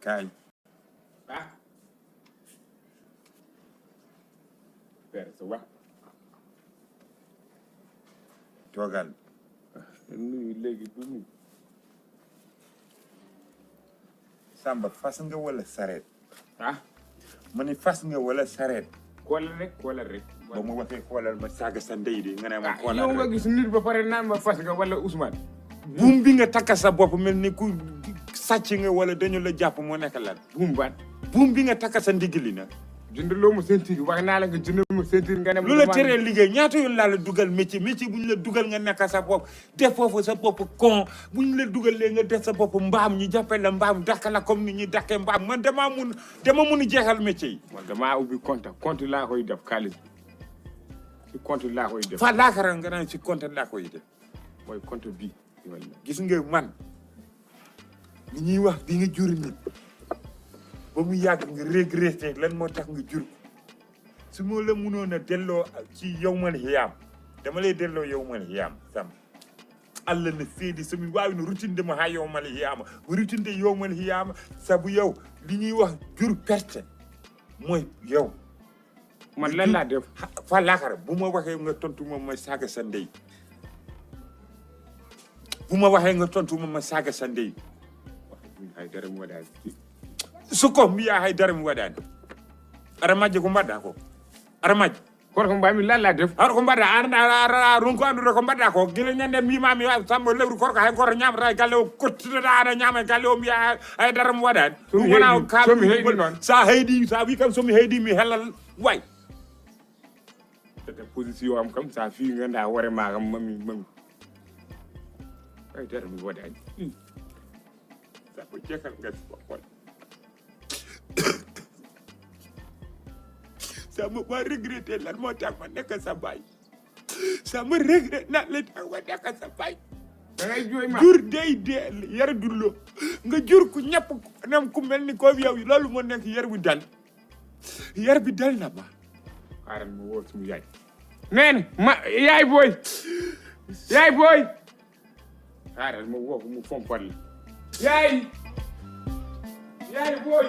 kaay. ah. père sa wax. toogal. nuyu léegi du nuyu. Samba fas nga wala sareet. ah. ma ni fas nga wala sareet. xoolal rek. ba mu waxee xoolal ma saaga sa ndey di nga ne ma xoolal yow rek. nga gis nit ba pare naan ma fas nga wala Ousmane. buum bi nga takka sa bopp mel ni ku sàcc nga wala dañu la jàpp moo nekk lan. buum ban. buum bi nga takka sa ndigg li nag. jëndaloo ma ceinture wax naa la nga jëndal ma ceinture nga ne. lu la teree liggéey ñaata yoon laa la dugal métier bu ñu la dugal nga nekk sa bopp def foofu sa bopp con bu ñu la dugalee nga def sa bopp mbaam ñu jàppee la mbaam dakka la comme ni ñuy dakkee mbaam man dama mun a jeexal métier yi. man damaa ubbi compte laa koy def xaalis ci compte laa koy def. fa laakara nga naan ci compte laa koy def. mooy compte bii. gis nga man li ñuy wax bi nga jur nit ba mu yàgg nga regretté lan moo tax nga jur su ma la mënoon a delloo ci yow man xiyaam dama lay delloo yow man xiyaam sam allah no feedi somi waawino rutinde mo ha yow man xiyaama rutinde yow man xiyaama sabu yow li ñuy wax jur perte mooy yow man lan laa def fa laakara bu ma waxee nga tontu moom mooy saaga sa ndey bu ma waxee nga tontu moom mooy saaga sa ndey hay dara mu waɗaani soko mbiya hay dara mi waɗaani aɗa majje ko mbaɗɗa ko aɗa majje kono ko mbami lan laa def aɗa ko mbaɗɗa aɗa ronko andude ko mbaɗɗa ko gila ñande mbimami Samba lewru korko hay goto ñamata e galle o kottineɗa aɗa ñama e galle o mbiya hay dara mi waɗani ɗum wona somi heydi noon sa heydi sa wi kam somi heydi mi hellal way tete position am kam sa fi ganda hoore ma kam mami hay dara mi waɗani sabu jekkal ngati bokkol sama ma regretté lan moo tax ma nekk sa baay sama regret lan la tax ma nekk sa baay da ngay jooy ma jur day dee yar dullo nga jur ku ñëpp nam ku mel ni ko yow loolu moo nekk yar bi dal na ba xaaral ma woo sumu yaay neen ma yaay booy xaaral ma woo ko mu fompal la yaay booy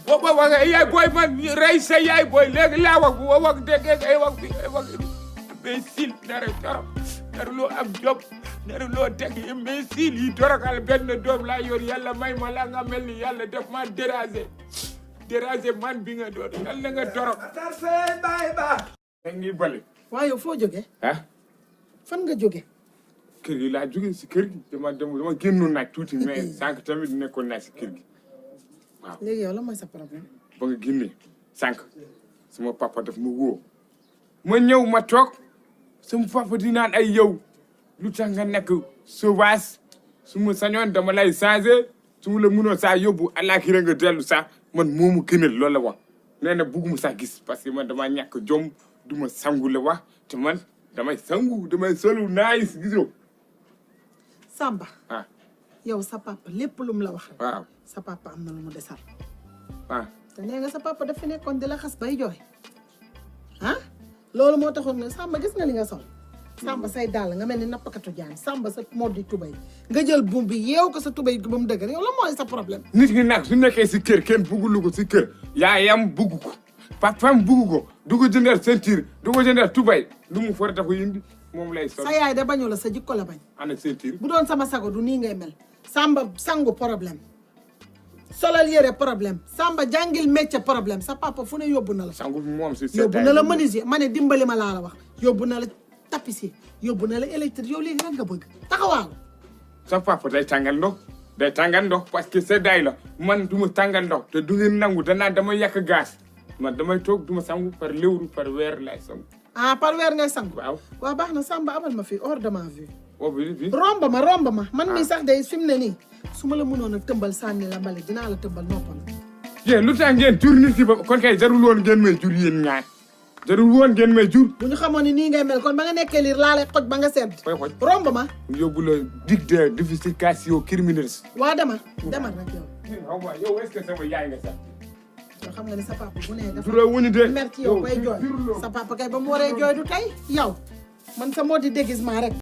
booba waga yaay booy man rey sa yaay booy léegi laa wax dégg ay wax imbécile naruloo am job naruloo teg imbécile yi toroxal benn doom laa yor yàlla may ma la nga mel ni yàlla def ma déranger man bi nga doon yàlla nga torox da ngi bale waaye yow foo jóge ah fan nga jóge kër gi laa jóge si kër gi dama génnoon naaj tuuti mais sànq tamit nekkoon naa si kër gi waaw léegi yow la mooy sa problème ba nga génnee sànq sama papa daf ma woo ma ñëw ma toog sama papa di naan ay yow lu tax nga nekk sauvage su ma sañoon dama lay changé su ma la mënoon saa yóbbu àllaaxira nga dellu sax man moomu gënal loolu la wax nee na bugguma sax gis parce que man dama ñàkk jom du ma sangu la wax te man damay sangu damay solu nice gisoo Samba ah yow sa papa lépp lu mu la wax waaw sa papa am na lu mu desal ah te nee nga sa papa dafa nekkoon di la xas bay jooy ah loolu moo taxoon ne Samba gis nga li nga sol Samba say dàll nga mel ni nappakatu jaan Samba sa moddi tubay nga jël buum bi yeew ko sa tubay ba mu dëgër yow la mooy sa problème nit ñi nag su nekkee si kër kenn buggulu ko si kër yaayam bugg ko papam bugg ko du ko jëndal ceinture du ko jëndal tubay lu mu for ko indi moom lay sol sa yaay da bañu la sa jikko la bañ ana ceinture bu doon sama sago du nii ngay mel Samba sangu problème solal yére problème Samba jàngil métier problème sa papa fu ne yóbbu na la sangu moom si yóbbu na la menuisier ma ne dimbali ma laa la wax yóbbu na la tapissier yóbbu na la électrique yow léegi rek nga bëgg taxawaalu sa papa day tàngal ndox parce que seddaay la man du ma tàngal ndox te du ngeen nangu danaa dama yàq gaz man damay toog du ma sangu par léwru par weer lay sangu ah par weer ngay sangu waaw baax na Samba abal ma fii hors de ma vue bi romb ma man mii sax day fi mu ne nii su ma la mënoon a tëmbal sànni la mbale dinaa la tëmbal noppal yéen lu tax ngeen jur nit ki ba kon kay jarul woon ngeen may jur yéen ñaar jarul woon ngeen may jur bu ñu xamoon ni nii ngay mel kon ba nga nekkee liir laa lay xoj ba nga sedd koy xoj romb ma yóbbu la dig de difficultation criminels waa demal rek yow yow est-ce que sama yaay nga sax yoo xam nga ni sa papa bu nee dafa juró wuñu de mer ci yow koy jooy sa papa kay ba mu waree jooy du tey yow man sa moo di déguisement rek